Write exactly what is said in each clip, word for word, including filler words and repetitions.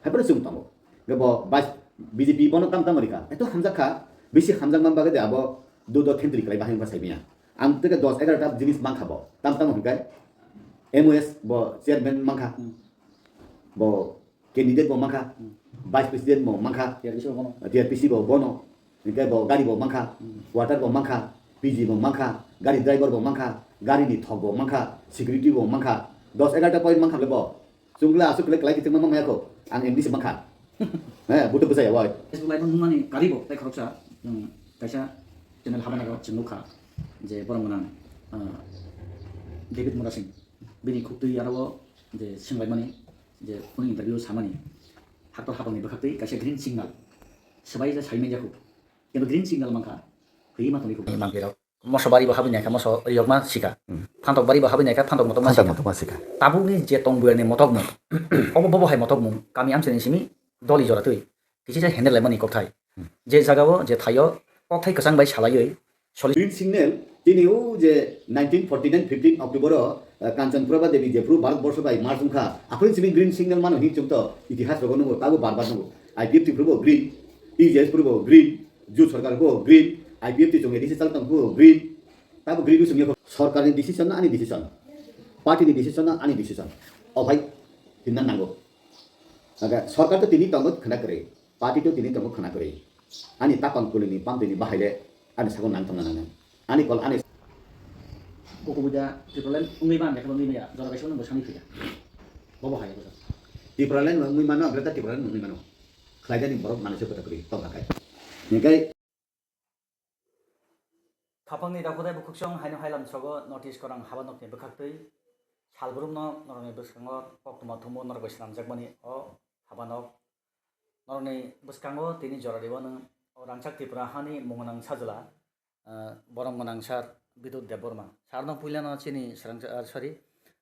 Haiphano chwng tongo. Hwnkhe bo vice B J P bono tam tamo rikha. Eto hamjak kha, bisi hamjakma bagwi de abo dudo thentri kwlai bahai wngkha saimanya. Ang teke dos egarota jinis mankha bo. Tam tamo hwnkhe M O S bo chairman mankha. Hmm. Bo candidate bo mankha. Hmm. Vice president bo mankha. T R P C bo bono. T R P C bo bono. Hwnkhe bo gari bo mankha. Hmm. Water bo mankha. P G bo mankha. Gari driver bo mankha. Gari ni thok bo mankha. Security bo mankha. Dos egarota point mankha le bo. Chwngla aswk kwlai kwlai kichwngma mangya kho. Ang M D C mankha. He, buto bwsaya wai. Facebook live nungmani karibo tei khoroksa, um, kaisa channel habana rok chwng nukha je borok gwnang, uh, David Murasing. Bini khuktwi aro je swnglaimani je phone interview samani haktor hapangni bwkhaktwi kaisa green signal swbai je saimanya kho. Kintu green signal mankha, hwi ma tongwi kho. Mangpirok. Moso bari bo habwi naikha, moso riyokma sika. Hmm. Phantok bari bo habwi naikha, phantok motokma Phantok sika. Motokma sika. Tabukni je tong buyarni motokmung, obo bobo hai motokmung, kami amchaini simi doli jora twi. Kisi je handle laimani kokthai. Hmm. Je jagao, je thaio, kokthai kwchang bai salaiwi, soli- Green signal, tini o je nineteen forty nine fifteen October o, eh, Kanchan Prabha Devi jephru Bharat borsho bai march wngkha, aphuru simi green signal mano hin chwngto itihas rogo nungo, tabo bar bar nungo. I P F T phuru bo green, T J S phuru bo green, Ju Sarkar bo green, I P F T chwng A D C chal tong phuru green, tabo green wngya kho. Sorkar ni decision na ani decision, party ni decision na ani decision, o bhai hinna nango. Aga sorkar to tini tongo khna kwrwi, party to tini tongo khna kwrwi. Ani tapang kulini pamtini bahai le ani sago nang tongna nangnai. Ani kol ani Kukubuida Tipraland wngwi man, lekha wngwi maya, jora kaisa wngwi bo sani phiya. Bobo hai bosa. Tipraland wngwi mano, Greater Tipraland wngwi mano. Khlaidani borok manwi se kota kwrwi tong hakai. Hinkhe Khapangni dakhudai bukhuksong haino hailam sogo notice korang habanokni bwkhaktwi salbrumno norokni bwskango koktwma thumo norok bai swnamjakmani o habanok norokni bwskango tini jora rwmani o rangchak Tripura hani mungwnang sajla, ah, borom gwnang sir Bidut Debbarma. Sir no puilano chini srangcha-, ah, sorry,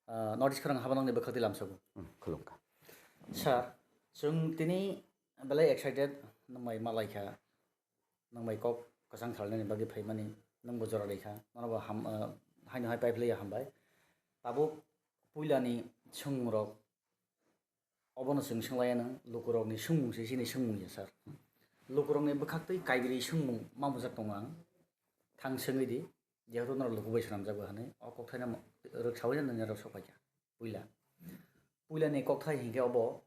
ah, notice korang habanokni bwkhaktwi lamsogo. Hmm, khulumkha. Sir, chwng tini belai excited, nwng bai malaikha. Nwng bai kok kwchang salnani bagwi phaimani nwngbo jora rikha, nono bo ham, ah, haino hai paiphlaiya hambai. Tabuk puilani swngmungrok obono chwng swnglaiyano, lukurokni swngmung se chini swngmung ya sir. Lukurokni bwkhaktwi kaibri swngmung ma bujak tongo ang, thang swngwi di, jehetu norok luku bai swnamjago hinwi o kokthaino rwksaui nini norok sok phaikha. Puila, puilani kokthai hinkhe obo,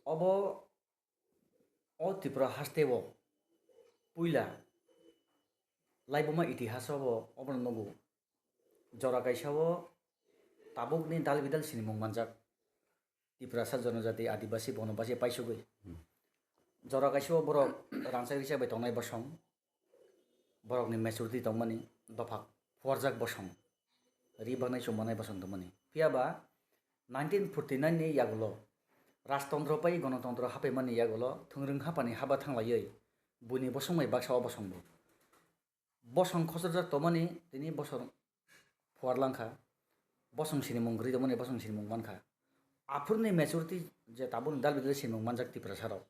obo o Tripura hasteo puila laibuma itihaso bo obono nugo. Jora kaisa o tabukni dal bidal sinimung manjak. Tiprasa jonojati, adibasi, bonobasi paisugwi. Hmm. Jora kaisa o borok rangchak richak bai tongnai bosong. Borokni maturity tongmani dopha phuarjak bosong, ri baknai chum manai bosong tongmani. Phiya ba nineteen forty nine ni yagulo rajtontro pai gonotontro hapaimani yagulo thwngrwng haphani haba thanglaiwi buini bosong bai baksa o bosong bo. Bosong khosojak tongmani tini bosong phuar langkha, bosong sinimung kwrwi tongmani bosong sinimung mankha. Aphurni majority je tabukni dal bidal sinimung manjak Tiprasa rok.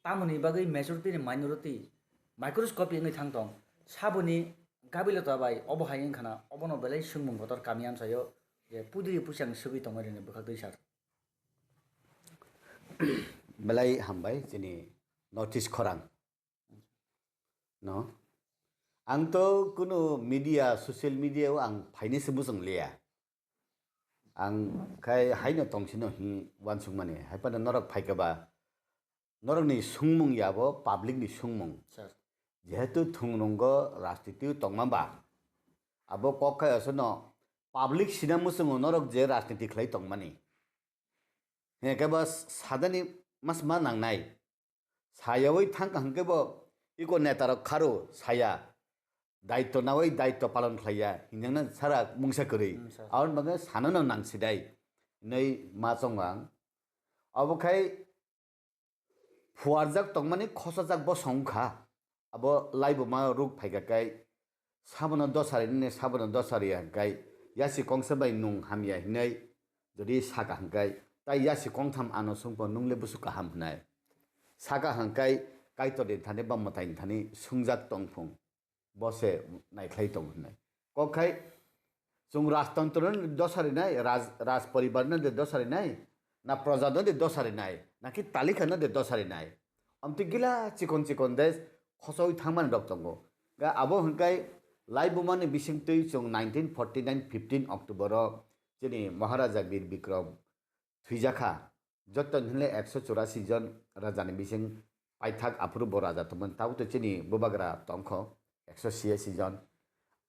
Tamoni bagwi majority ni minority microscopic wngwi thang tong. Saboni gabilota bai obo hai wngkha na, obono belai swngmung kotor kami amchaio je pudiri puchang swgwi tongmani bwkhaktwi sir. Belai hambai chini notice khorang. No? Ang to kunu media, social media o ang phainai se bujong liya. Ang khai haino tongsino hi uansukmani, haiphano norok phaikha ba, norokni sungmung ya bo public ni sungmung. Sir. Jehetu thungrungo rajniti tongma ba, abo kok khai asono public sina muchungo norok je rajniti khlai tongmani. Hingke bo sadani mas ma nangnai. Sayawi thangkha hingke bo iko netarok kharo saya. Daitto nawi daitto palon khlaiya. Hinjakna sara mungsa kwrwi. Hmm, sir. Aboni bagwi sanano nangsidai. Hinwi ma chongo ang. Abo khai phuarjak tongmani khosajak bosong wngkha. Abo laibuma ruk phaikha kai, sabono dosari nini, sabono dosari ya hwnkhe, yasi kongsa bai nung hamya hinwi jodi saka hwnkhe, tai yasi kongtham ano sungpo nungle busu kaham hwnai. Saka hwnkhe Kaitorni thani ba mwtaini thani sungjak tongphung, bo se naikhlai tongo hwnwi. Kok khai chwng rajtantro no dosa rinai, raj, raj poribar no de dosa rinai, na proja no de dosa rinai, na ki talika no de dosa rinai. Amtwi gila chikon chikon desh khosoi thangmani rok tongo. Ga abo hwnkhe laibuma ni bisingtwi chwng nineteen forty nine fifteen October o chini Maharaja Bir Bikram thwijakha. Jotto hinle ekso churasi jon raja ni bising paithak aphuru bo raja tongmani, tabuk to chini bubagra tongkho ekso siyasi jon.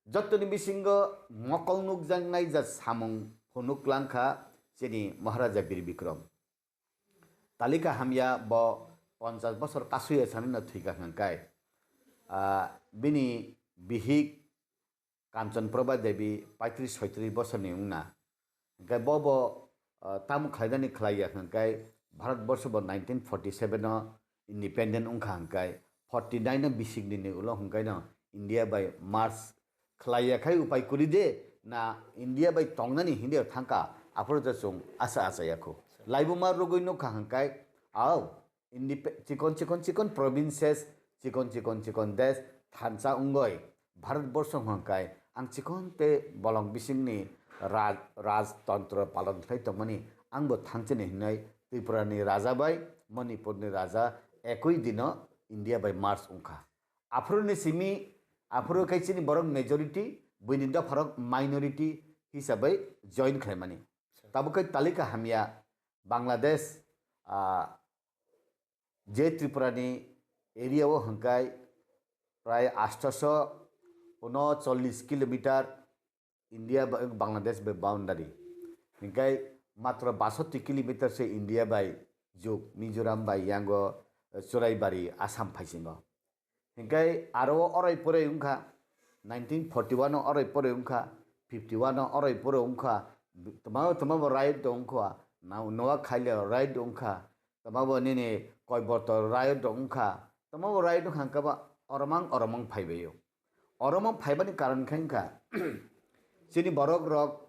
Jotto ni bisingo mokol nukjaknai ja samung phunuk langkha chini Maharaja Bir Bikram. Talika hamya bo ponchas bosor kasuya sanino thwikha hwnkai. Ah, bini bihik Kanchan Prabha Devi paitris soitris bosorni wngna. Hwnkhe bo bo, ah, tamo khlainani khlaiya hwnkhe Bharat borsho bo nineteen forty seven o independent wngkha hwnkhe forty nine o bisikni ni ulo hwnkhe no India bai merge khlaiya khai upai kwrwi de na India bai tongnani hindi thangkha aphuru to chwng asa asa yakho. Laibuma rwgwi nukha hwnkhe au Indep-, chikon chikon chikon provinces, chikon chikon chikon desh thansa wngoi Bharat borsho hwnkhe ang chikon te bolong bisingni raj, rajtantro palon khlai tongmani ang bo thangchini hinwi Tripura ni raja bai Manipur ni raja ekoi dino India bai merge wngkha. Aphuru ni simi, aphuru khe chini borok majority, buini dopharok minority hisabai join khlaimani. Tabuk khe talika hamya Bangladesh, ah, je Tripura ni area o hwnkhe prai astaso uno chollish kilometer India bai Bangladesh bai boundary. Hwnkhe matro basoti kilometer se India bai juk Mizoram bai yango, eh, Churaibari Assam phaisingo. Hwnkhe aro o orai porai wngkha, nineteen forty one o orai porai wngkha, fifty one o orai porai wngkha, tma tma bo riot do wngkha, na Noah khaile riot do wngkha, tma bo nini Koiborto riot do wngkha, tma bo riot wngkha hwnkhe ba oromang oromang phaibaio. Oromang phaibani karon khe wngkha, chini borok rok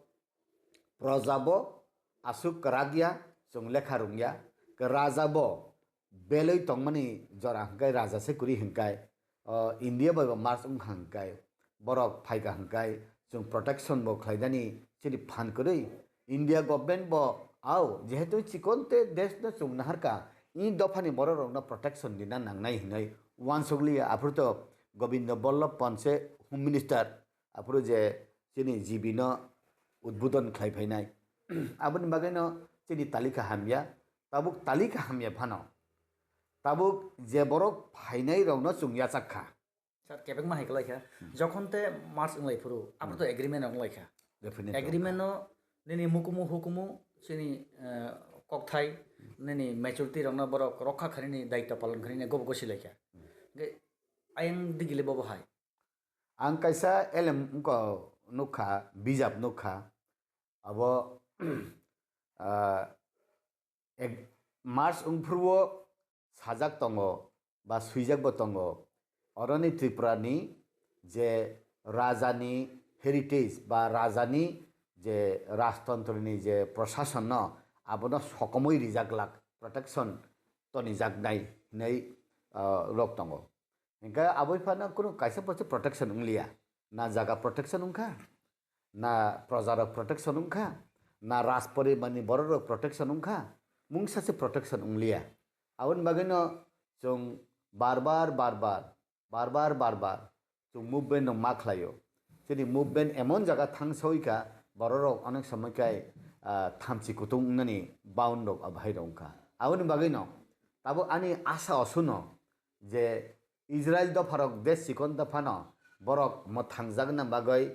proja bo aswk kwrak ya, chwng lekha rwngya, raja bo belwi tongmani jora hwnkhe raja se kwrwi hwnkhe, o, India bai bo merge wngkha hwnkhe, borok phaikha hwnkhe, chwng protection bo khlainani chini phan kwrwi. India government bo, au, jehetu chikon te desh no chwng naharkha, i dophani borok rokno protection dina nangnai hinwi uansukliya, aphuru to Gobindo Ballabh Pant se Home Minister, aphuru je chini G B no udbodon khlai phainai. Aboni bagwi no chini talika hamya, tabuk talika hamya phano. Tabuk je borok phainai rokno chwng yachak kha. Sir, kebengma hai kwlai kha. Jokhon te merge wnglai phuru, abo to agreement wnglai kha. Definitely. Agreement no nini mukumu hukumu chini, eh, kokthai, nini majority rokno borok rokha khainani daitwa palon khainani gobo gosi lai kha. Hwnkhe ayang digile bobo hai. Ang kaisa elem wngkha nukha, bijap nukha. Abo, ah, ek-, March wngphuru o sajak tongo ba swijak bo tongo. Oroni Tripura ni je raja ni heritage ba raja ni je rajtantro ni je prashason no abono sokomoi rijak lak, protection tonijaknai hinwi, ah, rok tongo. Hingke aboi phano kunu kaisa pochi protection wnglia. Na jaga protection wngkha, na projarok protection wngkha, na rajporibarni bororok protection wngkha, mungsa se protection wnglia. Aboni bagwino chwng bar bar, bar bar, bar bar, bar bar chwng movement rok ma khlaio. Chini movement emon jaga thang sawi kha, bororok onek somoi khe, ah, thamchi kutung wngnani bound rok bahai rok wngkha. Aboni bagwino tabuk ani asa osuno je Israel dopharok de chikon dophano borok mwthangjakna bagwi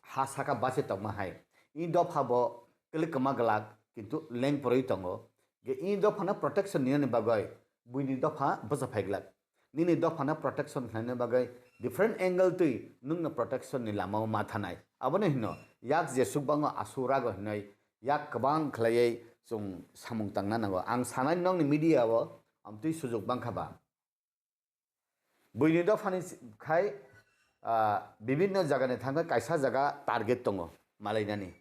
ha saka bache tongma hai. I dopha bo kwlwk kwma glak, kintu leng porowi tongo. Ge i dophano protection ninani bagwi buini dopha bwsa phai glak. Nini dophano protection khlaina bagwi different angle twi nwngno protection ni lamao ma thanai. Abono hino yak jesuk bango asu rago hinoi yak kwbang khlaiwi chwng samung tangna nango. Ang sanai nokni media o amtwi sujuk bangkha ba. Buini dophani khai, ah, bibinno jagani thangkhe kaisa jaga target tongo malainani.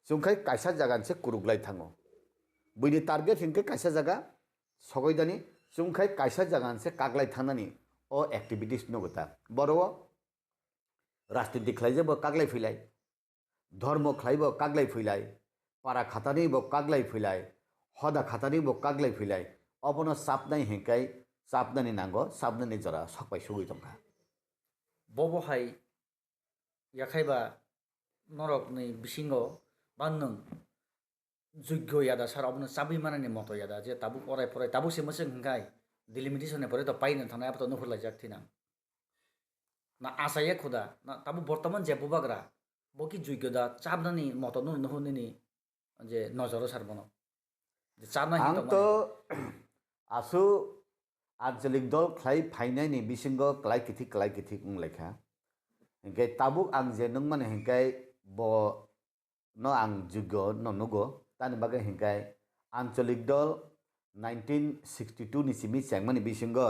Chwngkhai kaisa jaganse kuruklai thango. Buini target hinkhe kaisa jaga sogoidani, chwngkhai kaisa jaganse kaklai thangnani o activities nogo ta. Boro o rajniti khlaijak bo kaklai philai. Dhormo khlai bo kaklai philai, para khatani bo kaklai philai, hoda khatani bo kaglai philai, obono chapnai hinkai chapnani nango, chapnani jora sokpai sugwi tongkha. Bobo hai yakhaiba norokni bisingo ba nwng jugyo yada sar obono chabwi manani moto yada je tabuk orai porai tabuk se mwswk hinkhai delimitation ni pore to paina thangnai apato nuhur laijak thinang. Na achaye khuda na tabuk bortoman je bubagra bo ki jugyo da chabnani moto nuhur nini je nojoro sar bono je chabna Ang to asu anchalik dol khlai phainai ni bisingo klai kithik klai kithik wng laikha. Hinkhe tabuk ang je nungmani hinkai bo no ang jugyo no nugo. Tani bagwi hinkai anchalik dol nineteen sixty two ni simi chengmani bisingo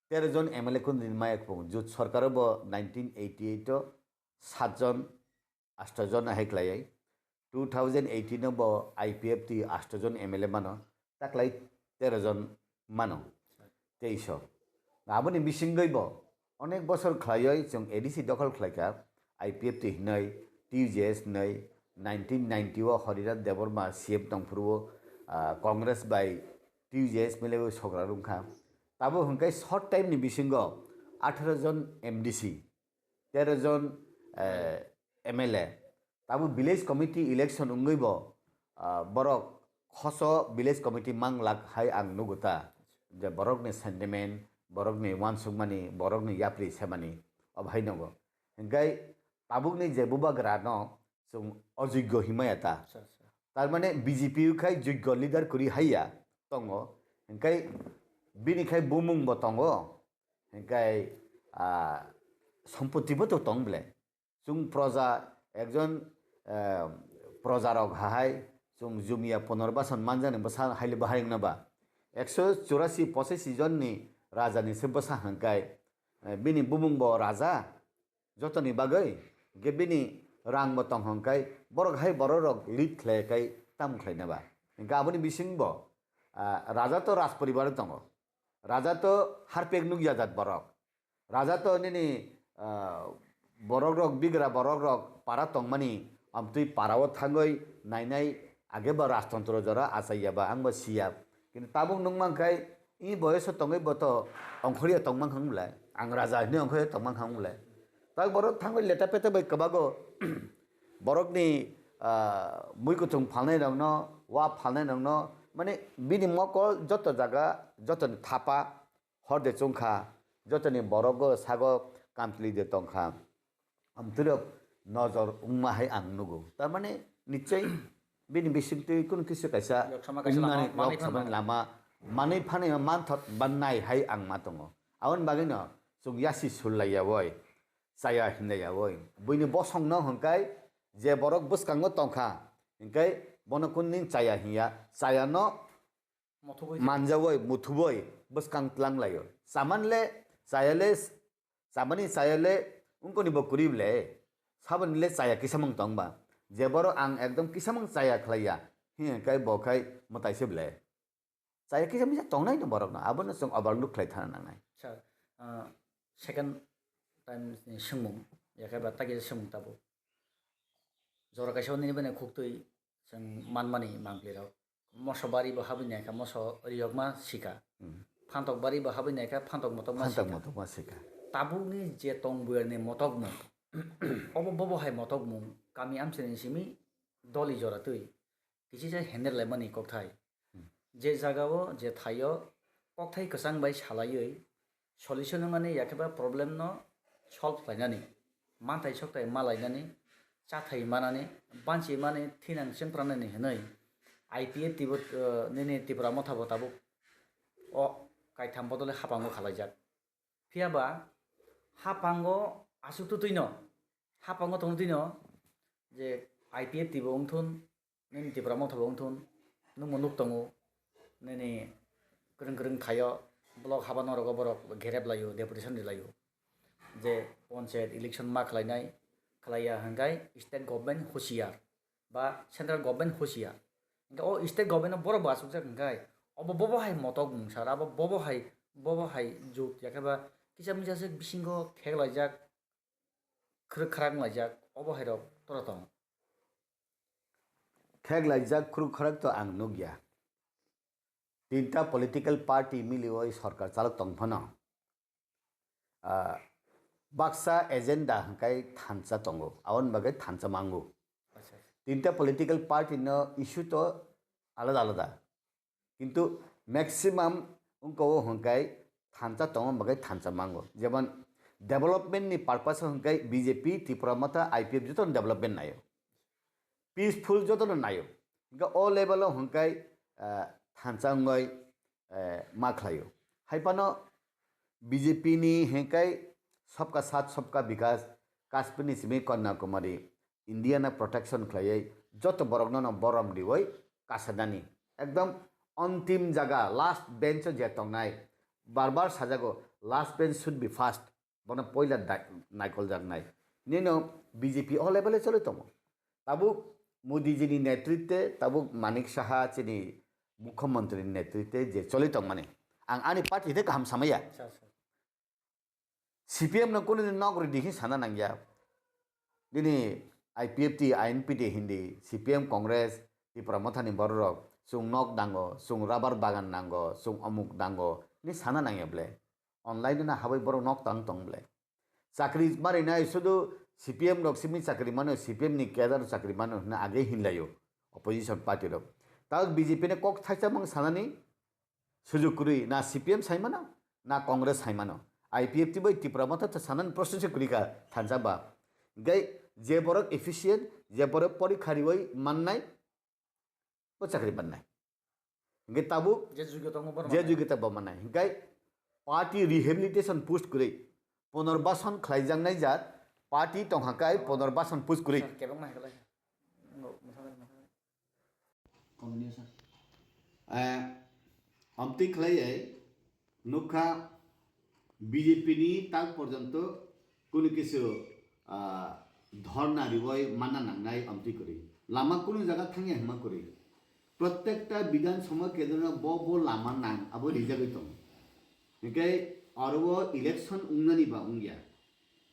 tero jon M L A kun din maya kupung jut sorkaro bo nineteen eighty eight o satjon asto jon hai khlaiwi two thousand eighteen o bo I P F T asto jon M L A mano taklai tero jon mano teiso aboni bisingwi bo onek bosor khlaiwi chwng A D C dokhol khlaikha I P F T hinwi T U J S hinwi nineteen ninety o Harinath Debbarma C M tongphuru o Congress bai T U J S milewi sogra rwngkha tabo hwnkhe short time ni bisingo atharo jon M D C tero jon M L A tabuk village committee election wngwi bo borok khoso village committee mang lak hai ang nugo ta je borokni sentiment borokni uansukmani borokni yapri semani obo hai nogo hinkhe tabukni je bubagra no chwng ojoggo himaya ta tarmane B J P khai joggo leader kwrwi haiya tongo hinkhe bini khai bumung bo tongo hinkhe sompoti bo to tong ble. Chwng proja ekjon proja rok hahai chwng jumia punorbasan manjani bwsa haile bahai wngna ba ekso churasi pochaisi jonni raja ni se bwsa hwnkai bini bumung bo raja jotoni bagwi hwnkhe bini rang bo tong hwnkai borok hai borok rok lead khlai kai tamo khlaina ba hwnkhe aboni bising bo raja to raj poribar tongo raja to harpek nukya jat borok Raja to nini borok rok bigra borok rok para tongmani amtwi para o thangwi nainai age ba rajtontro jora achaiya ba ang bo siya kintu tabuk nung mankhai i boyoso tongwi bo to ongkhorya tongmang hang bwlai ang raja hinwi ongkhorya tongmang hang bwlai tak borok thangwi leta peta bai kwbago borokni mui kuthung phalnai rokno wa phalnai rokno mane bini mokol joto jaga jotoni thapa Hor de chwng kha, jotoni borokgo sago kamchwlwi de tong kha. Amtwirok nojor wngma hai ang nugo. Tar mane nichoi bini bisingtwi kunu kisa kaisa wngmani lama manwi phanai manthot bannai hai ang ma tongo. Aboni bagwino chwng yasi sul laiya oi, chaya hinlaiya oi. Buini bosongno hwnkhe je borok bwskango tong kha, hwnkhe bono kunu ning chaya hinya, chayano manjawoi muthuboi bwskang tlang laio. Chaman le chaya le chamani chaya le wngkoni bo kwrwi le saboni le chaya kisamung tong ba. Je borok ang ekdom kisamung chaya khlaiya hinkhe bo khai mwtai se ble. Chaya kisa misa tongnai no borok no abono chwng overlook khlai thana nangnai. Sir, second time ni swngmung yakhe ba tagi swngmung tabuk. Jora kaisa nini bini khuktwi chwng manmani mangpli rok. Moso bari bo habwi naikha moso riyokma sika. Phantok bari bo habwi naikha phantok motokma sika. Tabukni je tong buyarni motokmung obo bobo hai motokmung kami amchaini simi doli jora twi kisisa handle laimani kokthai. Je jagao je thaio kokthai kwchang bai salaiwi solution wngmani yakhe ba problem no solve khlainani, manthai sokthai ma lainani, chathai manani, banchi mani thinang chwngpranani hwnwi I P F T bo nini Tipra motha bo tabuk o kaitham bodole hapango khalaijak. Phiya ba hapango aswk twtwino hapango tongtwino je I P F T bo wngthun nini Tipra motha bo wngthun nwngbo nuk tongo nini kwrwng kwrwng thaio block haba norok borok gerep laio deputation ri laio je panchayat election ma khlainai khlaiya hwnkhe state government husiar ba central government husiar hwnkhe o state government no borok bo achukjak hwnkhe obo bobo hai motok mung sar abo bobo hai bobo hai jut yakhe ba kisa misa se bisingo kheklaijak khwrwk khwrak wnglaijak obo hai rok tora tong. Kheklaijak khwrwk khwrak to ang nukya. tinta political party miliwi sorkar chalok tong phano, ah, baksa agenda hwnkhe thansa tongo, aboni bagwi thansa mango. Acha. Tinta political party no issue to alada alada, kintu maximum wngko o hwnkhe thansa tongma bagwi thansa mango. Jemon development ni purpose o hwnkhe B J P, Tipra Motha, I P F jotono development naio, peaceful jotono naio. Hwnkhe o level o hwnkhe, ah, thansa wngwi, eh, ma khlaio. Hai phano B J P ni hwnkhe Sabka Saath Sabka Vikas, Kashmir ni simi Kanyakumari, India no protection khlaiwi joto borokno no borom riwi kasadani. Ekdom ontim jaga, last bench o je tongnai, bar bar sajago, last bench should be first. Bono poila dai-, naikoljak nai. Nino B J P o level e choli tongo. Tabuk Modi ji ni netritwe, tabuk Manik Saha chini mukhyamantri ni netritwe je choli tongmani, ang ani party de kaham samaya. Acha, acha. C P M no kunu din nok ridi hin sana nangya. Nini I P F T, I N P T hindi, C P M, Congress, Tipra Motha ni borok rok, chwng nok dango, chwng rubber bagan nango, chwng omuk dango, ni sana nangya ble. Online na habai borok nok tang tong ble. Chakri marinai sudu C P M rok simi chakri mano, C P M ni cadre chakri mano hwnna age hinlaio opposition party rok. Tao B J P ni kok thaisa mang sanani sujuk kwrwi, na C P M sai mano, na Congress sai mano. I P F T bai Tipra Motha ta sanani process kwrwi kha thansa ba. Gai je borok efficient, je borok porikha riwi mannai, bo chakri mannai. Hingke tabuk je jugyo tongo borok je mannai. Jugyo ta bo mannai. Hingke party rehabilitation post kwrwi punorbasan khlaijaknai jat party tongkha kai punorbasan post kwrwi. Sir, kebeng ma hekalai. Ngo, masa, masa. Continue, sir. Eh, amtwi khlaiwi nukha B J P ni tak porjonto kunu kisu, ah, dhorna riwi manna nangnai amtwi kwrwi. Lama kunu jaga thangya hwnma kwrwi. Prottekta Bidhan Sabha kendro no bo bo lama nang abo rijagwi tongo. Hingke oro o election wngnani ba wngya.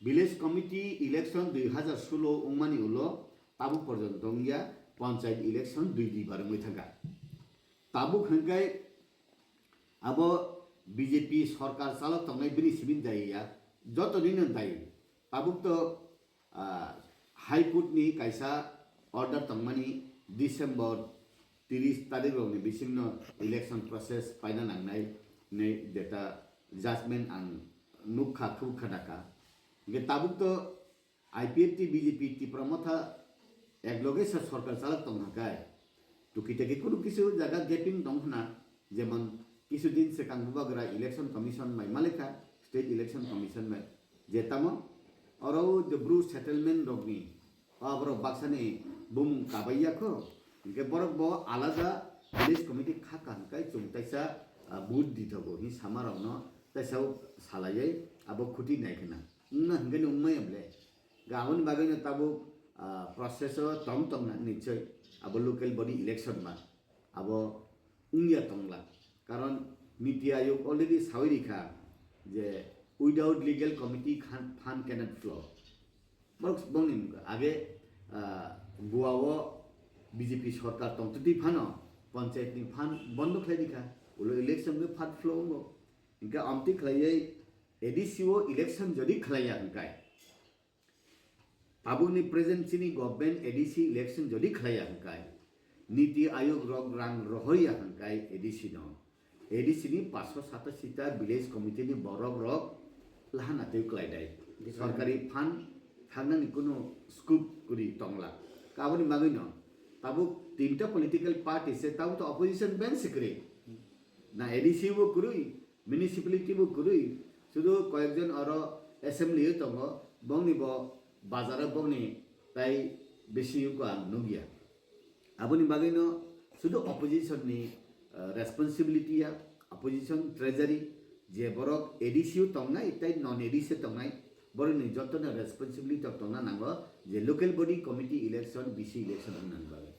Village committee election dui hazar solo wngmani ulo tabuk porjonto wngya, panchayat election dui dui bar wngwi thangkha. Tabuk hwnkhe abo B J P sorkar chalok tongnai bini simi dayi ya, joto nino dayi. Tabuk to, ah, High Court ni kaisa order tongmani December tiris tarik rokni bisingno election process paina nangnai hinwi jeta judgment ang nukha, khuk kha dakha. Hingke tabuk to I P F T, B J P, Tipra Motha ekloge sa sorkar chalok tong hwnkhe, tuki teki kunu kisu jaga gaping tong hwna, jemon kisu din swkang Bubagra Election Commission bai malekha, State Election Commission bai, je tamo oro je Bru settlement rokni, o borok baksani bumung kabai ya kho, hingke borok bo alada village committee kha kaham kai chwng taisa, ah, vote di thogo hin sama rokno taisa salaiwi abo khuti nai khna. Wngna hingke ni wngmaya ble. Ga aboni bagwi no tabuk, ah, process o tong tong na hinwi choi abo local body election ma abo wngya tongla. Karon Niti Ayog already sawi rikha je without legal committee khan fund cannot flow. Borok bongni age, ah, Goa o B J P sorkar tongtwtwi phano panchayat ni fund bondo khlai rikha, ulo election bai fund flow wngo. Hingke amtwi khlaiwi A D C o election jodi khlaiya hwnkhe, tabukni present chini government A D C election jodi khlaiya hwnkhe, Niti Ayog rok rang rohorya hwnkhe A D C no, A D C ni paanch sho satashi ta village committee ni borok rok lahana twi kwlai dai. Sorkari fund thangnani kunu scope kwrwi tongla. Aboni bagwi no tabuk tinta political party se tabuk to opposition bench se kwrwi. Na A D C bo kwrwi, municipality bo kwrwi, sudu koyekjon oro assembly o tongo, bongni bo bazar o bongni tai bisi yuko ang nukya. Aboni bagwino sudu opposition ni, eh, responsibility ya, opposition treasury, je borok A D C o tongnai tai non A D C o tongnai, borokni jotono responsibility tongna nango, je local body committee election, B C election wngna bagwi.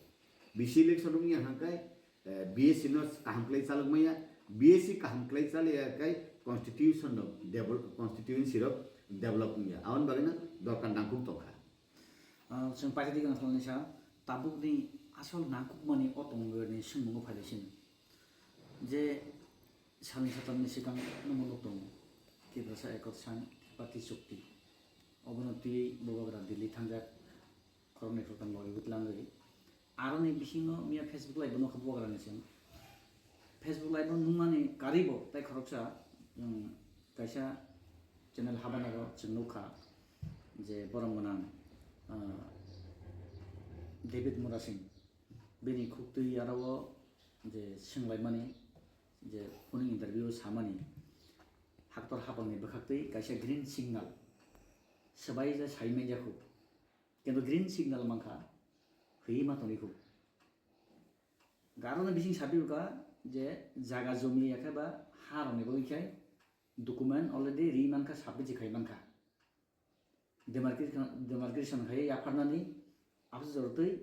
B C election wngya hwnkhe, eh, B S C no kaham khlai chalok maya, B S C kaham khlai chalaya khe constitution rok develop, constituency rok develop wngya. Aboni bagwino dorkar nangkuk tongkha. Ah, chwng paithago nangkukmani sa, tabukni asol nangkukmani o tongmani swngmungo phaidi sini. Je salni satamni swkang nungmung tongo, Tiprasa Ekot San Party Chukti. Obono twiwi Bubagra Delhi thangjak khoroknwi khoroktham logi bwtlangwi. Aroni bisingo miya Facebook live-o nokha Bubagrani chwng. Facebook live-o nungmani karibo tai khoroksa, um, kaisa channel habanago chwng nukha je borok gwnang, ah, David Murasing. Bini khuktwi aro o je swnglaimani, je phone interview samani, haktor hapangni bwkhaktwi kaisa green signal swbai je sai manjakhu, kintu green signal mankha, hwi ma tongwi khu. Aroni bising sabi uka je jaga jomi yakhe ba ha rokni bagwi khai document already ri mankha, submit je khai mankha. Demarcation, demarcation khai yapharnani abse jortwi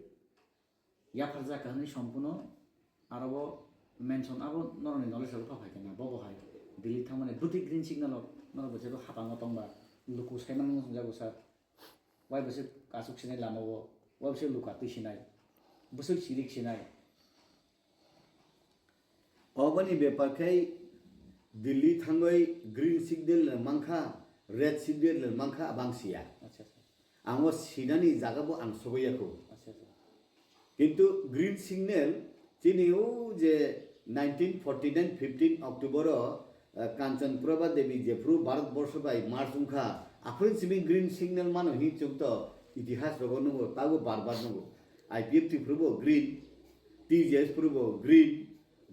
yapharjak hwnwi sompuno aro bo mention abo norokni knowledge abo pha phaikha na, bobo hai Delhi thangmani bwtwi green signal o norok bo jebo hapango tongba luku saimano wng swngjak bwsa, wai bwswk aswk sinai lama o, wai bwswk luku atwi sinai, bwswk sirik sinai. Oboni bepar khe Delhi thangwi green signal le mankha, red signal le mankha, abang siya. Acha, acha. Ang o sinani jaga bo ang sogwi yakho. Acha, acha. Kintu green signal chini o je nineteen forty nine fifteen October o, eh, Kanchan Prabha Devi jephru Bharat Borsho bai march wngkha, aphuru simi green signal mano hin chwng to itihas rogo nungo, tabo bar bar nungo. I P F T phuru bo green, T J S phuru bo green,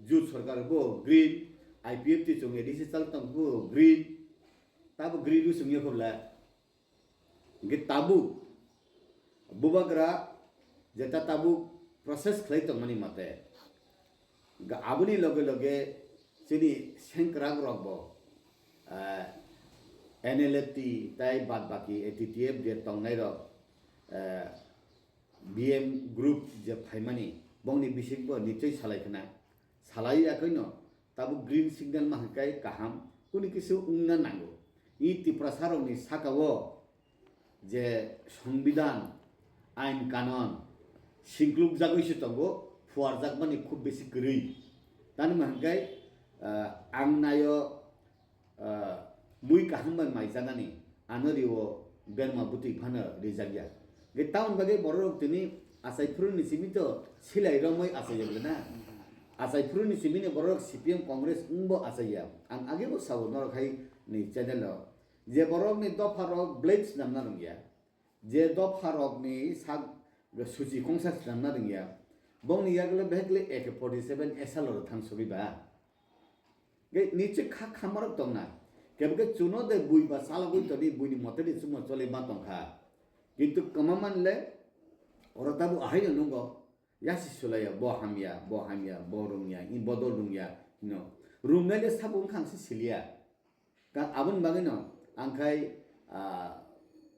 Jut Sarkar bo green, I P F T chwng A D C chal tong bo green, tabo green bo chwng yakho bla. Hingke tabuk bubagra jeta tabuk process khlai tongmani mate, ga-, aboni loge loge chini sengkrak rok bo, eh, N L F T tai bad baki A T T F je tongnai rok, eh, B M group je phaimani bongni bisik bo nichoi salai khna. Salai yakoino tabuk green signal ma hwnkhe kaham, kuni kisu wngna nango. I Tiprasa rokni saka o je Songbidan, ain kanon singkluk jagwi se tongo, phuarjakmani khub besi kwrwi. Tani ma hwnkhe, ah, ang nayo, ah, mui kaham bai maijanani, ano rio berma bwtwi phano rijak ya. Ge tamoni bagwi borok rok tini achai phuru ni simi to silai romwi achai ya bwle na. Achai phuru ni simi ni borok rok C P M Congress wngbo achai ya. Ang age bo sao norok hai ni channel o je borok ni dopha rok blade swnamna rwngya, je dopha rok ni sak suchi khongsa swnamna rwngya, bongni yagulo behekle A K forty seven S L o thang sogwi ba. Ge niche kha khamarok tongna. Kebeke chuno de bui ba chalogwi toni buini mote de chuma chole ma tongkha. Kintu kamaman le oro tabu ahaino nungo. Yasi sulaiya, bo hamya, bo hamya, bo rungya, in bodol rungya, hino. Rungnai le sabo wngkha ang se siliya. Ka aboni bagwi no, ang khai, ah,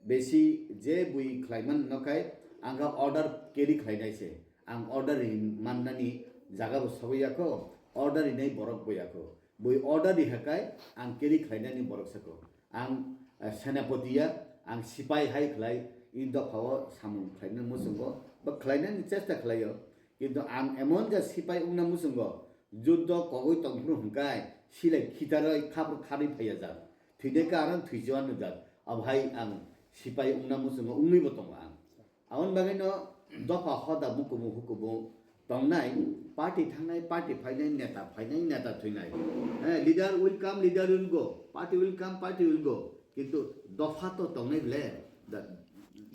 besi je bui khlaiman no khai, ang kha order carry khlainai se. Ang order ri mannani jaga bo sogwi yakho, order rinai borok bo yakho. Bui order ri hakai, ang carry khlainani borok sako. Ang, ah, senapoti ya, ang sipai hai khlai, in dopha o samung khlaina muchungo, ba khlainani chesta khlaio. Kintu ang emon ja sipai wngna muchungo, juddo kogwi tongphuru hwnkhe, silai khitarwi khapru kharwi phaiya jak. Thwide karon thwichuan nujak. Abohai ang sipai wngna muchungo, wngwibo tongo ang. Aboni bagwino dopha hoda mukumu hukumu tongnai, party thangnai, party phainai, neta phainai, neta thwinai. Eh, leader will come, leader will go. Party will come, party will go. Kintu dopha to tongnai ble. The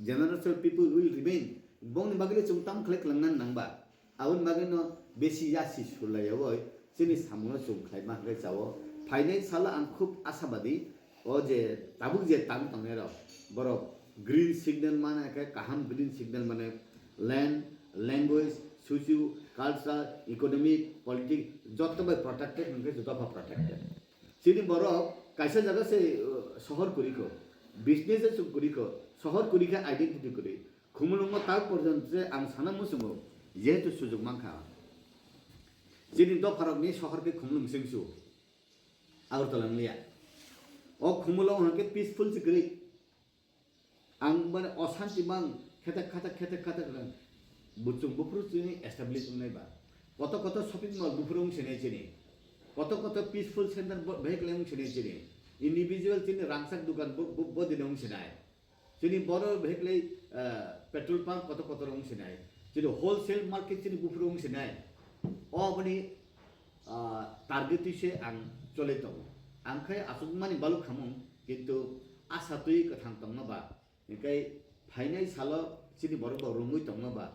generation people will remain. Bongni bagwi chwng tam khlai kwlangna nangba. Aboni bagwino besi yasi sulaiyawi chini samungo chwng khlaima hwnkhe chao. Phainai salo ang khub asabadi, o je tabuk je tang tongnairok, borok green signal mane khe kaham green signal mane land, language, socio, culture, economic, politics jotto bai protected hwnkhe jotto pha protected. Chini borok kaisa jaga se, uh, sohor kwrwi kho, business se kwrwi kho, sohor kwrwi khe identity kwrwi. Khumulwngo tak porjonto se ang sana muchungo, jehetu sujuk mankha. Chini dopharokni sohor khe Khumulwng sengsu, Agartala wngliya. O Khumulwng hwnkhe peaceful se kwrwi. Ang mane osanti mang khetek khatek khetek khatek rang buchung buphuru chini establish wngnai ba. Koto koto shopping mall buphuru wngsinai chini. Kotor kotor peaceful center bo-, behek le wng sinai chini. Individual chini rangchak dukan bo, bo, bo dino wng sinai. Chini boro behek le, ah, petrol pump kotor kotor wng sinai. Chini wholesale market chini buphuru wng sinai. O boni, ah, target twi se ang chole tongo. Ang khai aswk mani baluk khamung, kintu asa twi kwthang tongma ba. Hinkhe phainai salo chini borok bo rwngwi tongma ba,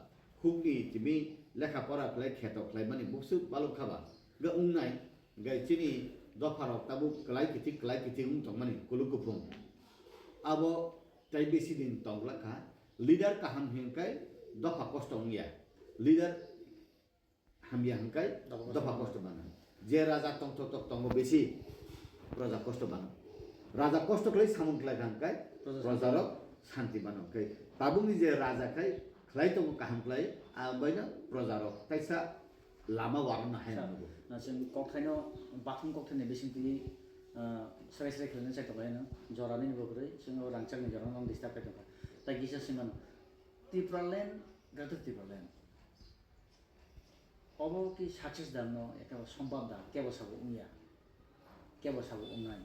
hukni timi lekha pora khlai kheto khlaimani bukswk balok kha ba, hwnkhe wngnai, hwnkhe chini dopharok tabuk kwlai kithi kwlai kithi wng tongmani kuluk kuphung. Abo tei bisi din tong glak kha, leader kaham hinkhe dopha kosto wngya, leader hamya hwnkhe dopha kosto mano. Dopha kosto mano. Je raja tongthok tok tongo bisi, raja kosto mano. Raja kosto khlai samung khlai kha hwnkhe proja projarok santi mano. Hwnkhe tabukni je raja khai khlai tongo kaham khlai, abaino projarok kaisa lama warokno hai mano. Na chwng kokthaino, bathum kokthaini bisingtwi, ah, srai srai khlaina chai tonglaino, jorani bo kwrwi, chwng o rangchakni jorano disturb khai tongkha. Tai kisa swimano, Tipraland, Greater Tipraland. Obo ki success da no, ekebo sombab da, kebo sabo wngya, kebo sabo wngnai.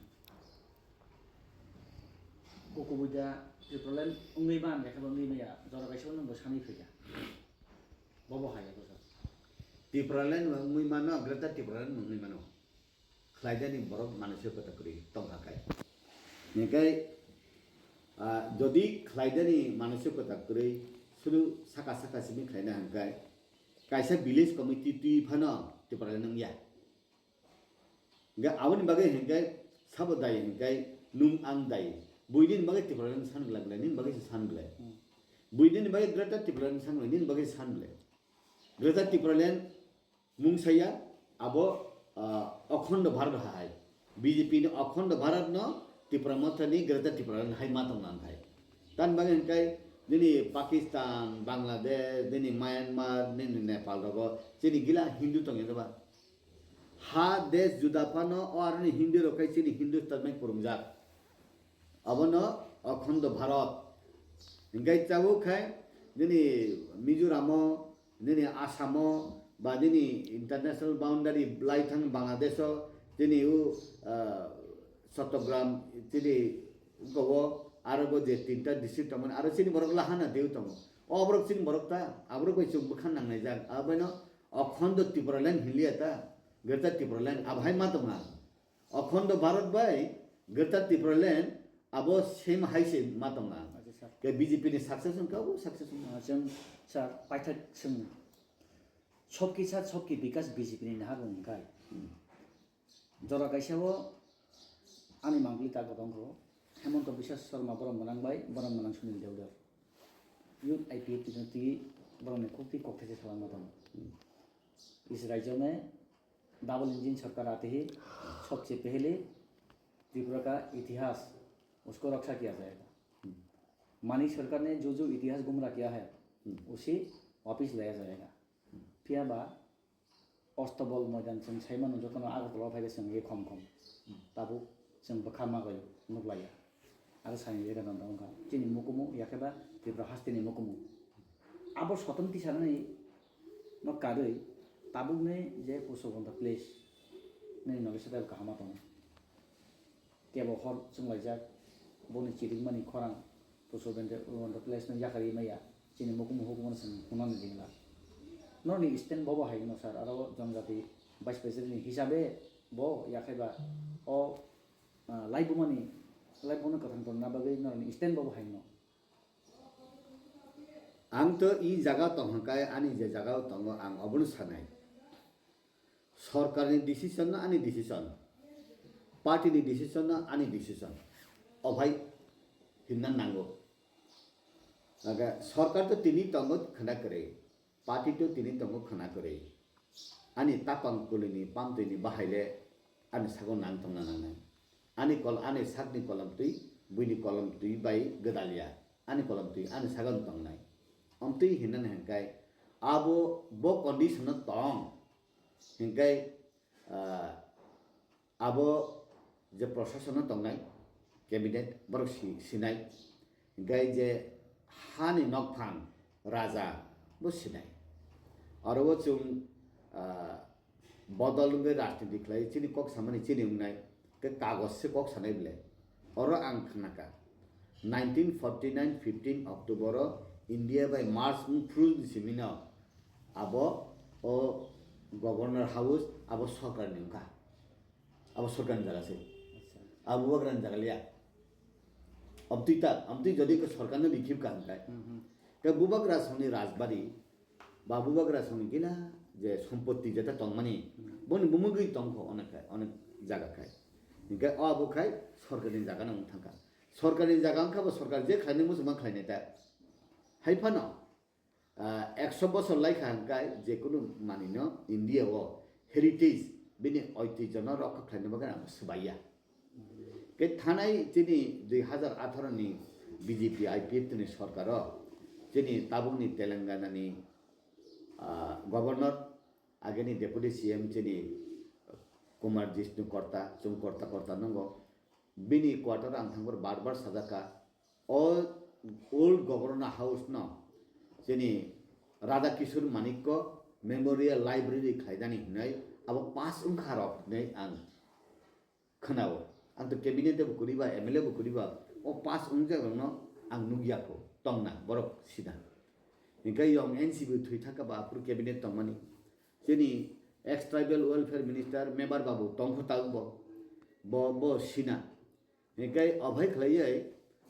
Kukubui da Tipraland wngwi man, ekebo wngwi maya, jora kaisa nwng bo sanwi phaikha. Bobo hai eko sir. Tipraland wngwi mano, Greater Tipraland wngwi mano. Khlaidani borok manusio kwtak kwrwi tongkha kai. Hinkhe, ah, jodi khlaidani manusio kwtak kwrwi sulu saka saka simi khlaina hwnkhe, kaisa village committee twi phano Tipraland wngya. Hwnkhe aboni bagwi hwnkhe sabo dai hwnkhe nwng ang dai. Buini bagwi Tipraland san glak glak, nini bagwi se san glak. Hmm. Buini bagwi Greater Tipraland san glak, nini bagwi san glak. Greater Tipraland mung saya abo, ah, Akhando Bharat hai. B J P ni Akhando Bharat no Tipra Motha ni Greater Tipraland hai ma tong nang khai. Tan bagwi hwnkhe nini Pakistan, Bangladesh, nini Myanmar, nini Nepal rogo chini gila Hindu tongya ba. Ha desh juda phano o aroni Hindu rok khai chini Hindustan bai purungjak. Abono Akhando Bharat. Hingkai chabo khai nini Mizoramo, nini Asamo, ba nini international boundary lai thang Bangladesh o, chini u, ah, Chattogram, chini uko o, aro bo je tinta district tongmani, aro chini borok lahana deu tongo. O borok chini borok ta, aborok bai chwng bwkha nangnai jak. Abono Akhando Tipraland hinliya ta, Greater Tipraland, abo hai ma tongma. Akhando Bharat bai Greater Tipraland abo same hai se ma tong ang. Acha, sir. Ke B J P ni success wngkha, abo success wngkha. Ah, chwng, sir, paithak swngna. Sobki sat, sobki bikas B J P ni naharmung wngkha. Hmm. Jora kaisa o ani mangpili tak bo tongkho. Hemanta Biswa Sarma borok mwnang bai, borok mwnang Sunil Dewdar. Youth I P F T no twi borok ni kok twi kok thaisa salangma tongo. Hmm. इस राज्य में double engine सरकार आते ही सबसे पहले त्रिपुरा का इतिहास उसको रक्षा किया जाएगा। हम्म। मानिक सरकार ने जो जो इतिहास गुमराह किया है, हम्म। उसे वापस लाया जाएगा। हम्म। Phiya ba Ostobol Moidan chwng sai mano jotono Agartala phai khe chwng ye khom khom. Tabuk chwng bwkha magwi nuklaiya. Aro sani jaga no wngkha chini mukumu, yakhe ba Tripura hasteni mukumu. Abo soton tisarani no karwi tabukni je Pushpabanta place nini nokhe setai kaham ma tongo. Kebo hor chwnglaijak, boni chirikmani khorang Pushpabanta, Banta place no yakarwi maya, chini mukumu hukumu no chwng hwnna nw dingla. Norni stand bobo hai no sir, aro Jonjati Vice President ni hisabe bo yakhai ba o, ah, laibumani, laibumani kwthang tonna bagwi norni stand bobo hai no. Ang to i jaga tong hwnkhe ani je jaga o tongo ang obono sanai. Sorkarni decision no ani decision, party ni decision no ani decision, o bhai hinna nango. Aga sorkar to tini tongo khwna kwrwi, party to tini tongo khwna kwrwi. Ani tapang kulini pamtwini bahai le ani sago nang tongna nangnai. Ani kol, ani sakni kolom twi, buini kolom twi bai gwdalya. Ani kolom twi ani sago tongnai. Omtwi hinna hwnkhe abo bo condition no tong. Hinkhe, ah, abo je prosason no tongnai, cabinet, borok si-, sinai. Hinkhe je hani nokphang raja bo sinai. Aro o chwng, ah, bodol wngwi rajniti khlai chini kok samani chini wngnai, khe kagoj se kok sanai bwle. Oro ang khnakha, nineteen forty nine fifteen October o India bai merge wng phuru ni simino abo o Governor House abo sorkarni wngkha, abo sorkarni jaga se, abo bubagrani jaga liya. Amtwi ta, amtwi jodi ko sorkarno likhip ka hwnkhai, khe bubagra songni rajbari, ba bubagra songni gila je sompoti jeta tongmani, boni bumungwi tongkho onek khai, onek jaga khai. Hinkhe o abo khai sorkarni jaga no wng thangkha. Sorkarni jaga wngkha bo sorkar je khlainai muchungma khlainai ta. Hai phano, ah, ekso bosor laikha hwnkhe je kunu manwino India o heritage bini oitijwno rokha khlaina bagwi ang swbaiya. Khe thanai chini dui hazar atharo ni B J P I P F T ni sorkaro chini tabukni Telangana ni, ah, governor, ageni deputy C M chini Kumar Jishnu Korta, chwng Korta Korta nungo. Bini quarter ang thangbar bar bar sajakha. O old Governor House no chini Radha Kishore Manikko Memorial Library khlaidani hinwi abo pass wngkha rok hinwi ang khwnao. Ang to cabinet bo kwrwi ba, M L A bo kwrwi ba, o pass wngjak rokno ang nukya kho, tongna borok sida. Hinkhe yong N C B thwi thangkha ba aphuru cabinet tongmani. Chini ex tribal welfare minister Mebar babu tongkho tabuk bo, bo, bo sina. Hinkhe ophai khlaiwi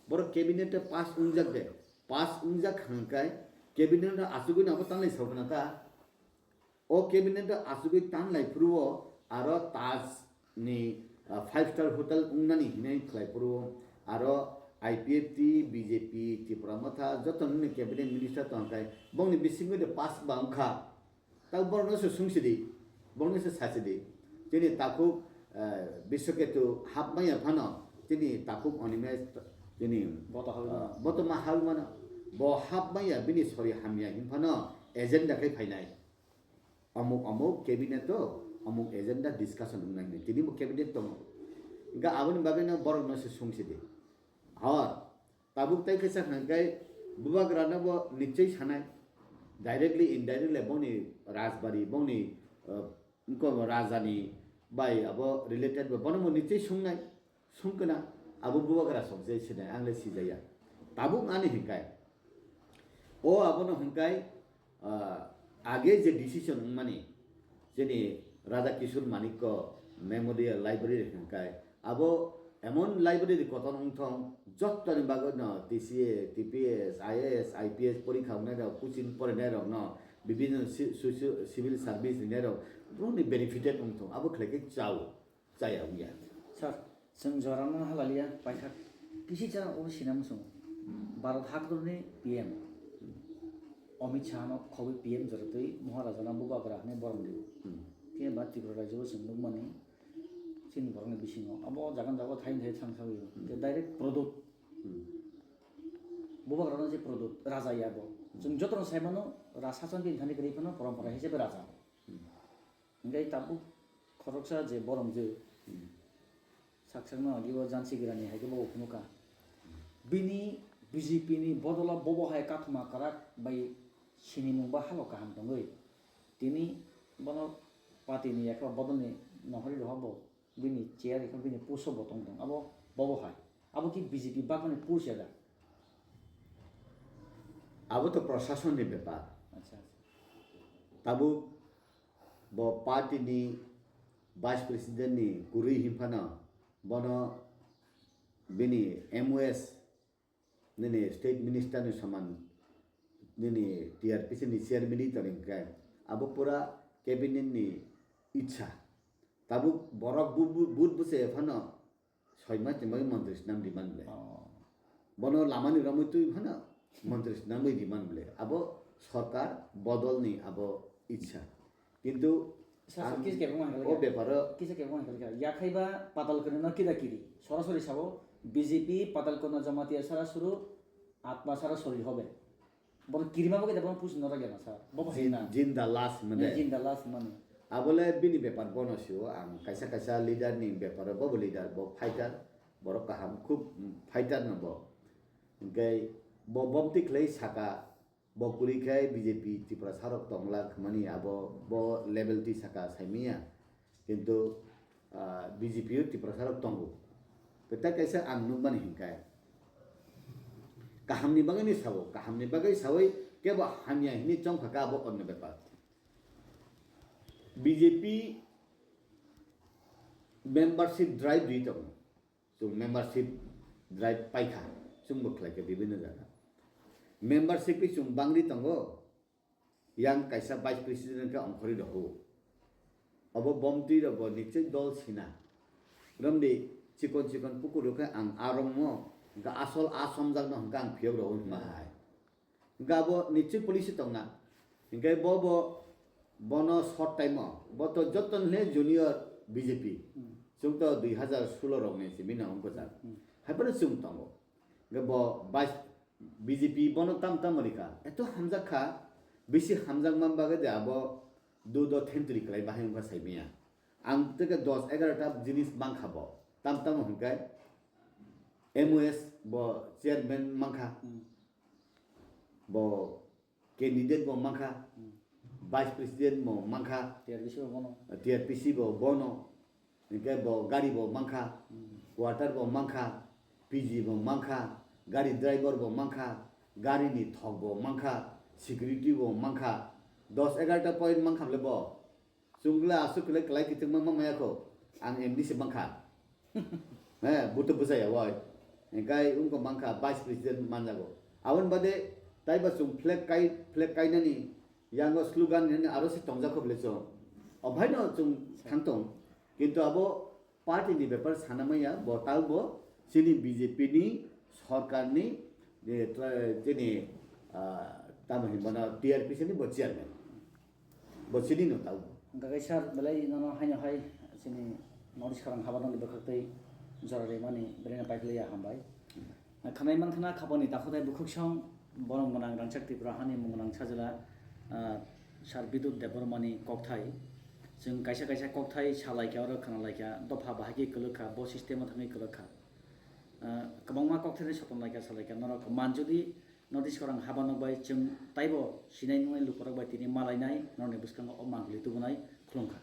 borok cabinet pass wngjak de, pass wngjak hwnkhe cabinet no achugwi no abo tanglai saukna ta. O cabinet o achugwi tan lai phuru o aro Taj ni, ah, five star hotel wngnani hinwi khlai phuru o aro I P F T, B J P, Tipra Motha joto nini cabinet minister tong khai bongni bisingo de pass ba wngkha. Tabo borokno se sungsidi, borokno se sachidi. Chini takhuk, ah, Biswaketu hapmaya phano chini takhuk Animesh chini, boto hawi ah, mano. Boto ma hawi mano. Bo hapmaya bini sori hamya hin phano agenda khai phainai. Amuk amuk cabinet o amuk agenda discussion wngnai hinwi tini bo cabinet tongo. Hinkhe aboni bagwi no borok no se sungsidi. Hor tabuk tai khe sakha hinkhe bubagra no bo nichoi sanai, directly indirectly boni rajbari boni, uh, wngkha bo raja ni bai abo related bo bono bo nichoi sungnai. Sungkna abo bubagra song se sinai, ang le sijaya. Tabuk ani hinkai. O abono hinkai, ah, age je decision wngmani, jeni Radha Kishore Manikko Memorial Library hinkai. Abo emon library kotor wngthong, jottoni bagwi no T C A, T P S, I A S, I P S porikha wngnai rok, coaching porinai rok no, bibhinno si-, si-, si-, civil service rinai rok, borokni benefited wngthong, abo khlai khe chao. Chaya wngya. Sir, chwng jorano halaliya paikha kisi cha o sina muchungo. Bharat hakrokni P M Amit Shah no khobwi P M jora twi Maharajana bubagra hwnwi borom rio. Hmm. Phiya ba Tripura rajyo o chwng nukmani chini borokni bisingo abo jagan jago thaini thai thang thangwi. Hmm. Tei direct prodot. Hmm. Bubagrano je prodot raja ya bo. Hmm. Chwng jotono sai mano, ra-, sachon bini thani kwrwi phano porompora hisabe raja. Hmm. Hingke tabuk khoroksa je boromjwk, hmm, saksakno agi o Jansi Girani hai khe bo phunukha. Bini B J P ni bodola bobo hai kathoma kwrak bai sinimung ba halo kaham tongwi. Tini bono party ni yakha bodolni nohori roha bo bini chair yakha bini puso bo tong tong. Abo bobo hai. Abo ki B J P bagmani push ya da? Abo to prasasonni bepar. Acha, acha. Tabuk bo party ni vice president ni kwrwi hinphano bono bini M O S nini state minister ni soman nini T R P C ni chairman ni tongwi hwnkhe abo pura cabinet ni itsa. Tabuk borok bu-, bu-, but bwse phano soi mas ni bagwi montri swnam di man ble. Oh. Bono lamani romwi twi phano montri swnamwi di man ble. Abo sorkar bodolni abo itsa. Kintu sa, sa, ang kisa kebong ang o beparo kisa kebong ang kisa. Yakhai ba Patal Kanya no kida kiri. Sorasori sabo B J P Patal Kanya Jamatia sara suru atma sara sori hobe. Bono kirima bagwi da bono push no ragya na sa. Bo bo Jin-, hinna. Jinda last mane. Jinda last mane. Abole bini bepar bono sio ang kaisa kaisa leader ni bepar bo bo leader bo fighter borok kaham khub, mm, fighter no bo. Hingke bo bomti khlai saka Bo kwrwi khe B J P Tiprasa rok tongla khmani abo bo level twi saka saimanya. Kintu, ah, B J P o Tiprasa rok tongo. Kwtal kaisa ang nukmani hinkhe. Kahamni bagwi ni sao, kahamni bagwi sawi kebo hamya hinwi chongkha khe abo onno bepar. B J P membership drive rwi tongo. Chwng membership drive paikha, chwngbo khlaikha bibinno jaga. Membership bai chwng bangri tongo, yang kaisa vice president khe ongkhorwi rwo. Obo bomtwi rokbo nichwk dol sina. Romdi chikon chikon pukur rok khe ang a rommo, ga asol a somjakno hwnkhe ang phiyok rwo hwnma hai. Hingke abo nichwk policy tongna. Hingke bo bo bono short time o. Bo to joto le junior B J P. Hmm. Chwng to dui hazar solo rok ni simi na ongko jak. Hmm. Hai phano chwng tongo. Hingke bo vice B J P bono tam tam rika. Eto hamjak kha. Bisi hamjak man bagwi de abo do do thentwrwi kwlai bahai wngkha saimanya. Ang teke dos egarota jinis mankha bo. Tam tam hingke M O S bo chairman mankha. Hmm. Bo candidate bo mankha, Hmm. vice president bo mankha, T R P C bo bono. T R P C bo bono, hingke bo gari bo mankha, Hmm. water bo mankha, P G bo mankha, gari driver bo mankha, gari ni thok bo mankha, security bo mankha, dos egarota point mankha le bo. Chwngla aswk kwlai kwlai kiting ma maya kho. Ang M D se mankha. He, buto bwsaya wai. Engkai wngkha mankha vice president manjago. Aboni bade taiba chwng flag kai, flag kainani yango slogan nini aro se tongjak kho bwle chwng. O bhaino chwng thang tong. Kintu abo party ni bepar sana maya, bo tang bo chini B J P ni sorkar ni, eh, tra-, chini, ah, tamo hinmano T R P C ni bo chairman. Bo chini no tau. Hingkha khe sir, belai nono haino hai chini North East khorang habanokni bwkhaktwi jora rimani belai no paiphlaiya hambai. Khanai mankha na khapangni takhutai bukhuksong borok gwnang rangchak Tripura hani mung gwnang sajla, ah, Sir Bidut Debbarmani kokthai. Chwng kaisa kaisa kokthai salaikha oro khnalaikha dopha bahai khe kwlwkha bo system o thangwi kwlwkha. Ah, kwbangma kokthai sotonlaikha salaikha norok manjudi North East khorang habanok bai chwng taibo sinai nungnai lukurok bai tini malainai norokni bwskango o mangli tubunai khulumkha.